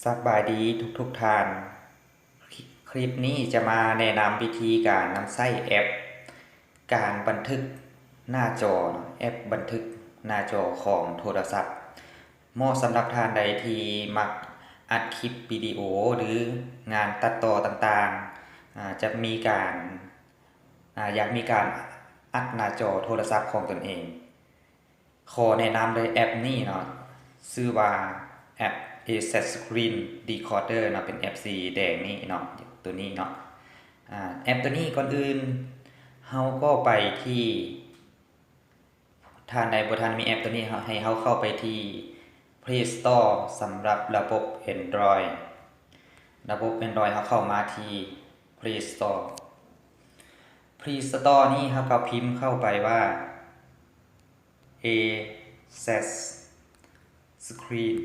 ສະບາຍດີທຸກໆທ່ານ. ຄລິບນີ້ຈະມາແນະນຳວິທີການນຳໃຊ້ແອັບການບັນທຶກໜ້າຈໍເນາະ, ແອັບບັນທຶກໜ້າຈໍຂອງໂທລະສັບ. ເໝາະສຳລັບທ່ານໃດທີ່ມັກອັດຄລິບວິດີໂອ ຫຼື ງານຕັດຕໍ່ຕ່າງໆ, ອາ, ຈະມີການ, ອາ, ຢາກມີການອັດໜ້າຈໍໂທລະສັບຂອງຕົນເອງ. ຂໍແນະນຳເລີຍແອັບນີ້ເນາະ, ຊື່ວ່າແອັບ ເອແຊັດ Screen Recorder ເນາະ, ເປັນແອັບສີແດງນີ້ເນາະ, ຕົວນີ້ເນາະ. ອາ, ແອັບຕົວນີ້ ກ່ອນອື່ນເຮົາກໍໄປທີ່ ທ່ານໃດບໍ່ທັນມີແອັບຕົວນີ້ ເຮົາ, ໃຫ້ເຮົາເຂົ້າໄປທີ່ Play Store ສຳລັບລະບົບ Android. ລະບົບ Android ເຮົາເຂົ້າມາທີ່ Play Store. Play Store ນີ້ເຮົາກໍພິມເຂົ້າໄປວ່າ ເອແຊັດ Screen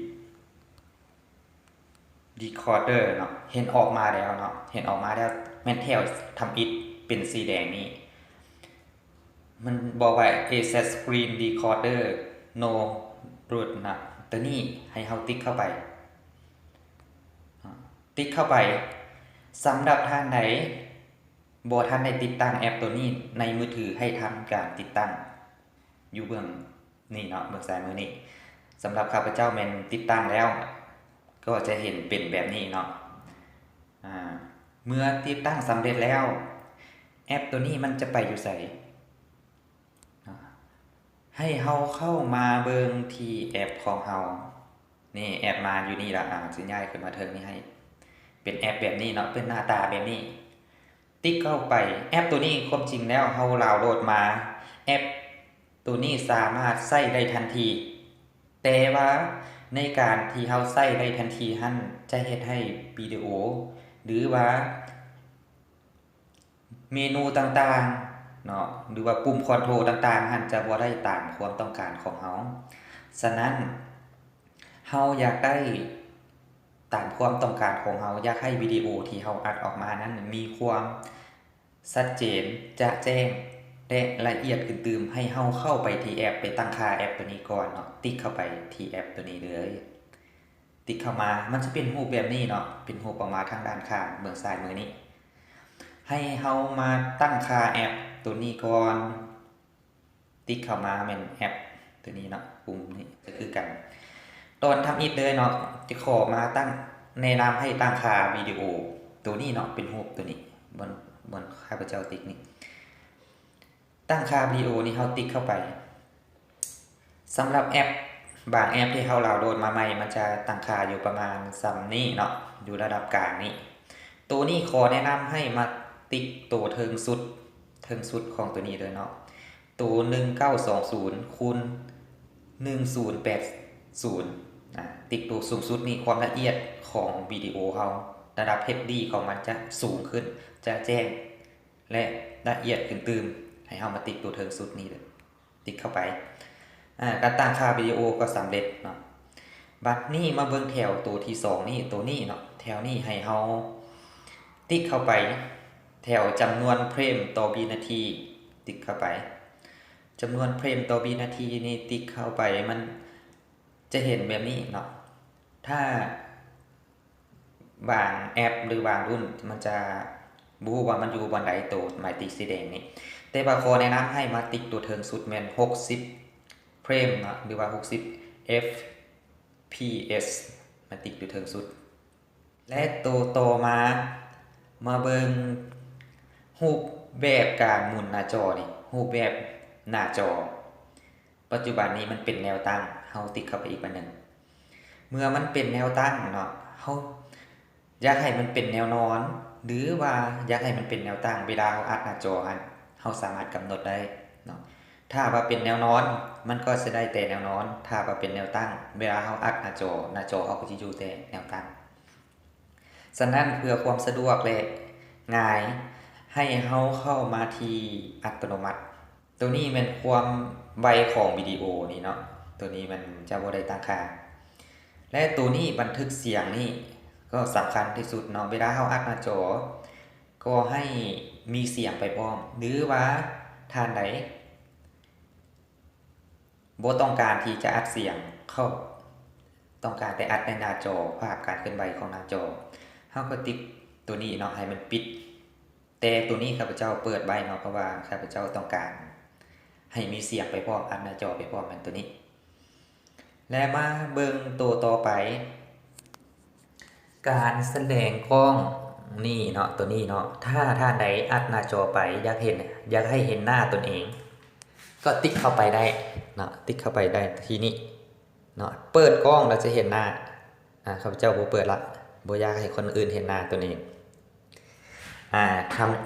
Recorder ເນາະ, ເຫັນອອກມາແລ້ວເນາະ, ເຫັນອອກມາແລ້ວ ແມ່ນແຖວທຳອິດເປັນສີແດງນີ້ ມັນບອກວ່າ ເອແຊັດ Screen Recorder No Root ນະ, ຕົວນີ້ໃຫ້ເຮົາຕິກເຂົ້າໄປ, ຕິກເຂົ້າໄປ. ສຳລັບທ່ານໃດບໍ່ທັນໄດ້ຕິດຕັ້ງແອັບຕົວນີ້ໃນມືຖື ໃຫ້ທຳການຕິດຕັ້ງຢູ່ເບື້ອງນີ້ເນາະ, ເບື້ອງຊ້າຍມືນີ້. ສຳລັບຂ້າພະເຈົ້າແມ່ນຕິດຕັ້ງແລ້ວ ກໍຈະເຫັນເປັນແບບນີ້ເນາະ. ອາ, ເມື່ອຕິດຕັ້ງສຳເລັດແລ້ວ ແອັບຕົວນີ້ມັນຈະໄປຢູ່ໃສ? ອາ, ໃຫ້ເຮົາເຂົ້າມາເບິ່ງທີ່ແອັບຂອງເຮົາ. ນີ້ ແອັບມາຢູ່ນີ້ລະ, ອາ, ຊິຍ້າຍຂຶ້ນມາເທິງນີ້ໃຫ້ ເປັນແອັບແບບນີ້ເນາະ, ເປັນໜ້າຕາແບບນີ້. ຕິກເຂົ້າໄປ. ແອັບຕົວນີ້ຄວາມຈິງແລ້ວເຮົາດາວໂຫຼດມາ, ແອັບຕົວນີ້ສາມາດໃຊ້ໄດ້ທັນທີ, ແຕ່ວ່າໃນການທີ່ເຮົາໃຊ້ໄດ້ທັນທີຫັ້ນ ຈະເຮັດໃຫ້ວິດີໂອ ຫຼືວ່າເມນູຕ່າງໆເນາະ ຫຼືວ່າປຸ່ມຄອນໂທຣຕ່າງໆຫັ້ນ ຈະບໍ່ໄດ້ຕາມຄວາມຕ້ອງການຂອງເຮົາ. ສະນັ້ນ ເຮົາຢາກໄດ້ຕາມຄວາມຕ້ອງການຂອງເຮົາ, ຢາກໃຫ້ວິດີໂອທີ່ເຮົາອັດອອກມານັ້ນມີຄວາມຊັດເຈນ, ຈະແຈ້ງ ແລະ ລະອຽດຂຶ້ນຕື່ມ, ໃຫ້ເຮົາເຂົ້າໄປທີ່ແອັບ, ໄປຕັ້ງຄ່າແອັບຕົວນີ້ກ່ອນເນາະ, ຕິກເຂົ້າໄປທີ່ແອັບຕົວນີ້ເລີຍ. ຕິກເຂົ້າມາ, ມັນຈະເປັນຮູບແບບນີ້ເນາະ, ເປັນຮູບອອກມາທາງດ້ານຂ້າງເບື້ອງຊ້າຍມືນີ້. ໃຫ້ເຮົາມາຕັ້ງຄ່າແອັບຕົວນີ້ກ່ອນ. ຕິກເຂົ້າມາແມ່ນແອັບຕົວນີ້ເນາະ, ປຸ່ມນີ້ກໍຄືກັນ. ຕອນທຳອິດເລີຍເນາະ, ຈະຂໍມາຕັ້ງ, ແນະນຳໃຫ້ຕັ້ງຄ່າວິດີໂອຕົວນີ້ເນາະ, ເປັນຮູບຕົວນີ້, ບ່ອນ, ບ່ອນຂ້າພະເຈົ້າຕິກນີ້. ຕັ້ງຄ່າວິດີໂອນີ້ ເຮົາຕິກເຂົ້າໄປ. ສຳລັບແອັບ, ບາງແອັບທີ່ເຮົາດາວໂຫຼດມາໃໝ່, ມັນຈະຕັ້ງຄ່າຢູ່ປະມານສ່ຳນີ້ເນາະ, ຢູ່ລະດັບກາງນີ້. ໂຕນີ້ຂໍແນະນຳໃຫ້ມາຕິກໂຕເທິງສຸດ, ເທິງສຸດຂອງໂຕນີ້ເດີເນາະ, ໂຕໜຶ່ງເກົ້າສອງສູນຄູນໜຶ່ງສູນແປດສູນ. ອາ, ຕິກໂຕສູງສຸດນີ້, ຄວາມລະອຽດຂອງວິດີໂອເຮົາ, ລະດັບ ເອັດດີ ຂອງມັນຈະສູງຂຶ້ນ, ຈະແຈ້ງ ແລະ ລະອຽດຂຶ້ນຕື່ມ. ໃຫ້ເຮົາມາຕິກໂຕເທິງສຸດນີ້ເດີ. ຕິກເຂົ້າໄປ. ອາ, ການຕັ້ງຄ່າວິດີໂອກໍສຳເລັດເນາະ. ບັດນີ້ມາເບິ່ງແຖວໂຕທີສອງນີ້, ໂຕນີ້ເນາະ, ແຖວນີ້ໃຫ້ເຮົາຕິກເຂົ້າໄປ, ແຖວຈຳນວນເຟຣມຕໍ່ວິນາທີ, ຕິກເຂົ້າໄປ. ຈຳນວນເຟຣມຕໍ່ວິນາທີນີ້, ຕິກເຂົ້າໄປ, ມັນຈະເຫັນແບບນີ້ເນາະ. ຖ້າ ບາງແອັບ ຫຼື ບາງລຸ້ນ ມັນຈະບໍ່ຮູ້ວ່າມັນຢູ່ບ່ອນໃດ, ໂຕໝາຍຕິກສີແດງນີ້. ແຕ່ວ່າຂໍແນະນຳໃຫ້ມາຕິກໂຕເທິງສຸດແມ່ນຫົກສິບເຟຣມເນາະ ຫຼືວ່າຫົກສິບເອັຟພີເອັສ ມາຕິກໂຕເທິງສຸດ. ແລະ ໂຕຕໍ່ມາ, ມາເບິ່ງຮູບແບບການໝູນໜ້າຈໍນີ້, ຮູບແບບໜ້າຈໍ. ປັດຈຸບັນນີ້ມັນເປັນແນວຕັ້ງ, ເຮົາຕິກເຂົ້າໄປອີກບາດໜຶ່ງ. ເມື່ອມັນເປັນແນວຕັ້ງເນາະ, ເຮົາຢາກໃຫ້ມັນເປັນແນວນອນ ຫຼືວ່າຢາກໃຫ້ມັນເປັນແນວຕັ້ງ, ເວລາເຮົາອັດໜ້າຈໍຫັ້ນ ເຮົາສາມາດກຳນົດໄດ້ເນາະ. ຖ້າວ່າເປັນແນວນອນ ມັນກໍຈະໄດ້ແຕ່ແນວນອນ, ຖ້າວ່າເປັນແນວຕັ້ງ ເວລາເຮົາອັດໜ້າຈໍ, ໜ້າຈໍເຮົາກໍຈະຢູ່ແຕ່ແນວຕັ້ງ. ສະນັ້ນ ເພື່ອຄວາມສະດວກ ແລະ ງ່າຍ, ໃຫ້ເຮົາເຂົ້າມາທີ່ອັດຕະໂນມັດ. ໂຕນີ້ແມ່ນຄວາມໄວຂອງວິດີໂອນີ້ເນາະ, ໂຕນີ້ມັນຈະບໍ່ໄດ້ຕັ້ງຄ່າ. ແລະ ໂຕນີ້ບັນທຶກສຽງນີ້ກໍສຳຄັນທີ່ສຸດເນາະ, ເວລາເຮົາອັດໜ້າຈໍກໍໃຫ້ມີສຽງໄປພ້ອມ ຫຼືວ່າທ່ານໃດບໍ່ຕ້ອງການທີ່ຈະອັດສຽງເຂົ້າ, ຕ້ອງການແຕ່ອັດໃນໜ້າຈໍ ພາບການເຄື່ອນໄຫວຂອງໜ້າຈໍ ເຮົາກໍຕິກໂຕນີ້ເນາະ ໃຫ້ມັນປິດ. ແຕ່ໂຕນີ້ຂ້າພະເຈົ້າເປີດໄວ້ເນາະ ເພາະວ່າຂ້າພະເຈົ້າຕ້ອງການໃຫ້ມີສຽງໄປພ້ອມ ອັດໜ້າຈໍໄປພ້ອມ ແມ່ນໂຕນີ້. ແລະ ມາເບິ່ງໂຕຕໍ່ໄປ ການສະແດງກ້ອງນີ້ເນາະ ໂຕນີ້ເນາະ ຖ້າທ່ານໃດອັດໜ້າຈໍໄປ ຢາກເຫັນ ຢາກໃຫ້ເຫັນໜ້າຕົນເອງ ກໍຕິກເຂົ້າໄປໄດ້ເນາະ ຕິກເຂົ້າໄປໄດ້ທີ່ນີ້ເນາະ ເປີດກ້ອງແລ້ວຈະເຫັນໜ້າ. ອາ ຂ້າພະເຈົ້າບໍ່ເປີດລະ ບໍ່ຢາກໃຫ້ຄົນອື່ນເຫັນໜ້າຕົນເອງ. ອາ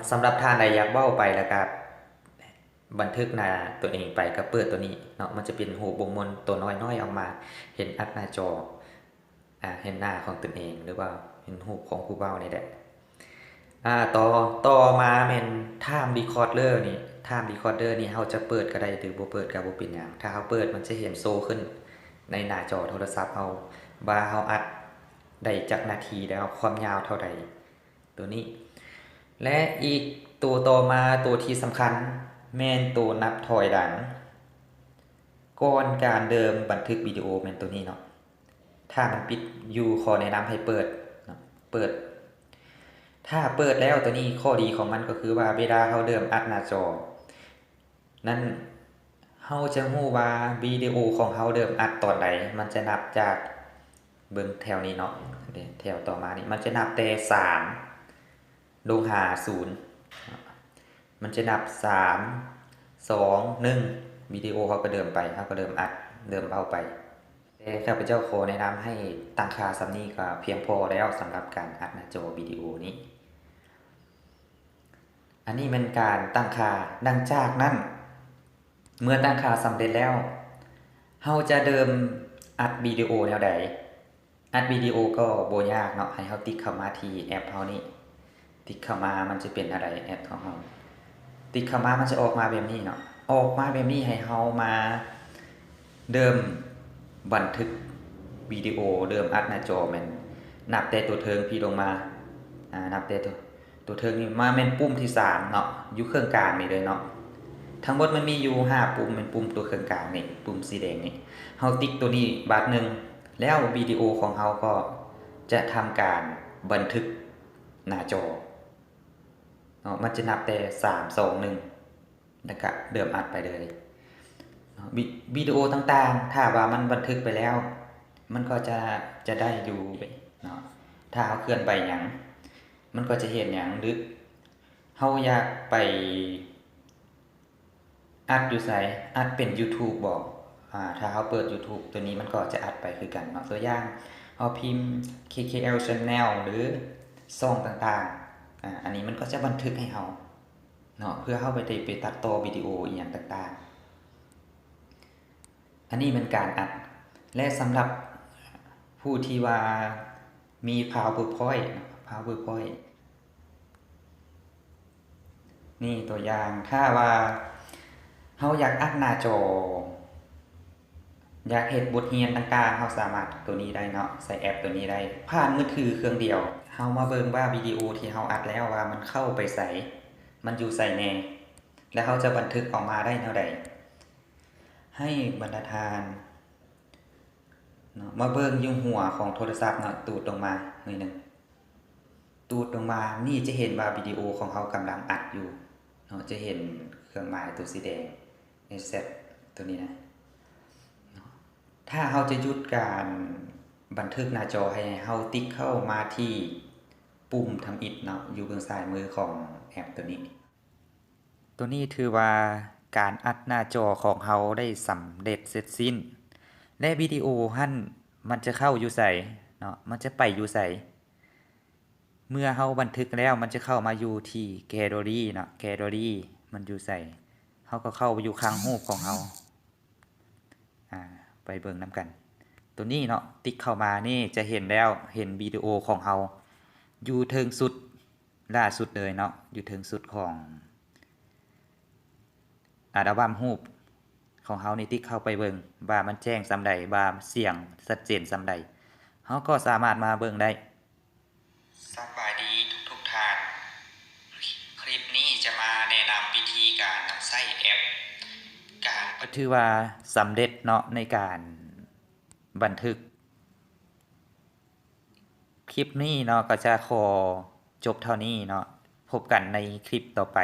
ສຳລັບທ່ານໃດຢາກເວົ້າໄປແລ້ວກໍບັນທຶກໜ້າຕົນເອງໄປ ກໍເປີດໂຕນີ້ເນາະ ມັນຈະເປັນຮູບບົງມົນໂຕນ້ອຍໆອອກມາ ເຫັນອັດໜ້າຈໍ ອາ ເຫັນໜ້າຂອງຕົນເອງ ຫຼືວ່າເຫັນຮູບຂອງຜູ້ເວົ້ານີ້ແຫຼະ. ອາ ຕໍ່ ຕໍ່ມາແມ່ນ Time Recorder ນີ້ Time Recorder ນີ້ເຮົາຈະເປີດກໍໄດ້ ຫຼືບໍ່ເປີດກໍບໍ່ເປັນຫຍັງ. ຖ້າເຮົາເປີດມັນຈະເຫັນໂຊຂຶ້ນໃນໜ້າຈໍໂທລະສັບເຮົາ ວ່າເຮົາອັດໄດ້ຈັກນາທີແລ້ວ ຄວາມຍາວເທົ່າໃດ ໂຕນີ້. ແລະ ອີກໂຕຕໍ່ມາ ໂຕທີ່ສຳຄັນແມ່ນໂຕນັບຖອຍຫຼັງ ກ່ອນການເລີ່ມບັນທຶກວິດີໂອ ແມ່ນໂຕນີ້ເນາະ. ຖ້າມັນປິດຢູ່ ຂໍແນະນຳໃຫ້ເປີດເນາະ ເປີດ. ຖ້າເປີດແລ້ວ ໂຕນີ້ຂໍ້ດີຂອງມັນກໍຄືວ່າ ເວລາເຮົາເລີ່ມອັດໜ້າຈໍນັ້ນ ເຮົາຈະຮູ້ວ່າວິດີໂອຂອງເຮົາເລີ່ມອັດຕອນໃດ. ມັນຈະນັບຈາກ ເບິ່ງແຖວນີ້ເນາະ ແຖວຕໍ່ມານີ້ ມັນຈະນັບແຕ່ສາມລົງຫາສູນ ມັນຈະນັບສາມ ສອງ ໜຶ່ງ ວິດີໂອເຮົາກໍເລີ່ມໄປ ເຮົາກໍເລີ່ມອັດ ເລີ່ມເວົ້າໄປ. ແຕ່ຂ້າພະເຈົ້າຂໍແນະນຳໃຫ້ຕັ້ງຄ່າສ່ຳນີ້ກໍພຽງພໍແລ້ວ ສຳລັບການອັດໜ້າຈໍວິດີໂອນີ້. ອັນນີ້ແມ່ນການຕັ້ງຄ່າ. ຫຼັງຈາກນັ້ນ ເມື່ອຕັ້ງຄ່າສຳເລັດແລ້ວ ເຮົາຈະເລີ່ມອັດວິດີໂອແນວໃດ? ອັດວິດີໂອກໍບໍ່ຍາກເນາະ ໃຫ້ເຮົາຕິກເຂົ້າມາທີ່ແອັບເຮົານີ້ ຕິກເຂົ້າມາມັນຈະເປັນແນວໃດແອັບຂອງເຮົາ ຕິກເຂົ້າມາມັນຈະອອກມາແບບນີ້ເນາະ ອອກມາແບບນີ້ ໃຫ້ເຮົາມາເລີ່ມບັນທຶກວິດີໂອ ເລີ່ມອັດໜ້າຈໍ ແມ່ນນັບແຕ່ຕົວເທິງພີ້ລົງມາ ອາ ນັບແຕ່ຕົວ ຕົວເທິງນີ້ມາແມ່ນປຸ່ມທີສາມເນາະ ຢູ່ເຄິ່ງກາງນີ້ເລີຍເນາະ. ທັງໝົດມັນມີຢູ່ຫ້າປຸ່ມ ແມ່ນປຸ່ມຕົວເຄິ່ງກາງນີ້ ປຸ່ມສີແດງນີ້ ເຮົາຕິກຕົວນີ້ບາດໜຶ່ງ ແລ້ວວິດີໂອຂອງເຮົາກໍຈະທຳການບັນທຶກໜ້າຈໍເນາະ ມັນຈະນັບແຕ່ສາມ ສອງ ໜຶ່ງ ແລ້ວກະເລີ່ມອັດໄປເລີຍເນາະ. ວິ ວິດີໂອຕ່າງໆ ຖ້າວ່າມັນບັນທຶກໄປແລ້ວ ມັນກໍຈະ ຈະໄດ້ຢູ່ເນາະ ຖ້າເຮົາເຄື່ອນໄຫວຫຍັງ ມັນກໍຈະເຫັນຫຍັງ ຫຼືເຮົາຢາກໄປອັດຢູ່ໃສ ອັດເປັນ YouTube ບໍ ອາ ຖ້າເຮົາເປີດ YouTube ໂຕນີ້ມັນກໍຈະອັດໄປຄືກັນເນາະ. ຕົວຢ່າງ ເຮົາພິມ KKL Channel ຫຼືຊ່ອງຕ່າງໆ ອາ ອັນນີ້ມັນກໍຈະບັນທຶກໃຫ້ເຮົາ ເນາະ ເພື່ອເຮົາໄປໄດ້ໄປຕັດຕໍ່ວິດີໂອອີ່ຫຍັງຕ່າງໆ. ອັນນີ້ແມ່ນການອັດ ແລະ ສຳລັບຜູ້ທີ່ວ່າມີ PowerPoint ເນາະ PowerPoint ນີ້ຕົວຢ່າງ ຖ້າວ່າເຮົາຢາກອັດໜ້າຈໍ ຢາກເຮັດບົດຮຽນຕ່າງໆ ເຮົາສາມາດໂຕນີ້ໄດ້ເນາະ ໃຊ້ແອັບໂຕນີ້ໄດ້ ຜ່ານມືຖືເຄື່ອງດຽວ. ເຮົາມາເບິ່ງວ່າວິດີໂອທີ່ເຮົາອັດແລ້ວວ່າມັນເຂົ້າໄປໃສ ມັນຢູ່ໃສແດ່ ແລະ ເຮົາຈະບັນທຶກອອກມາໄດ້ແນວໃດ. ໃຫ້ບັນດາທ່ານເນາະ ມາເບິ່ງຢູ່ຫົວຂອງໂທລະສັບເນາະ ຕູດລົງມາໜ້ອຍໜຶ່ງ. ຕູດລົງມານີ້ຈະເຫັນວ່າວິດີໂອຂອງເຮົາກຳລັງອັດຢູ່ເນາະ ຈະເຫັນເຄື່ອງໝາຍຕົວສີແດງ Z ຕົວນີ້ນະເນາະ. ຖ້າເຮົາຈະຢຸດການບັນທຶກໜ້າຈໍ ໃຫ້ເຮົາຕິກເຂົ້າມາທີ່ປຸ່ມທຳອິດເນາະ ຢູ່ເບື້ອງຊ້າຍມືຂອງແອັບຕົວນີ້. ຕົວນີ້ຖືວ່າການອັດໜ້າຈໍຂອງເຮົາໄດ້ສຳເລັດເສັດສິ້ນ ແລະ ວິດີໂອຫັ້ນມັນຈະເຂົ້າຢູ່ໃສເນາະ ມັນຈະໄປຢູ່ໃສ. ເມື່ອເຮົາບັນທຶກແລ້ວ ມັນຈະເຂົ້າມາຢູ່ທີ່ແກລເລີຣີເນາະ ແກລເລີຣີມັນຢູ່ໃສ ເຮົາກໍເຂົ້າຢູ່ຄັງຮູບຂອງເຮົາ ອາ ໄປເບິ່ງນຳກັນ. ຕົວນີ້ເນາະ ຕິກເຂົ້າມານີ້ຈະເຫັນແລ້ວ ເຫັນວິດີໂອຂອງເຮົາຢູ່ເທິງສຸດ ລ່າສຸດເລີຍເນາະ ຢູ່ເທິງສຸດຂອງອັລະບັມຮູບຂອງເຮົານີ້. ຕິກເຂົ້າໄປເບິ່ງວ່າມັນແຈ້ງສ່ຳໃດ ວ່າສຽງຊັດເຈນສ່ຳໃດ ເຮົາກໍສາມາດມາເບິ່ງໄດ້. ສະບາຍດີທຸກໆທ່ານ ຄລິບນີ້ຈະມາແນະນຳວິທີການນຳໃຊ້ແອັບການ ກໍຖືວ່າສຳເລັດເນາະ ໃນການບັນທຶກ ຄລິບນີ້ເນາະ ກໍຈະຂໍຈົບເທົ່ານີ້ເນາະ. ພົບກັນໃນຄລິບຕໍ່ໄປ.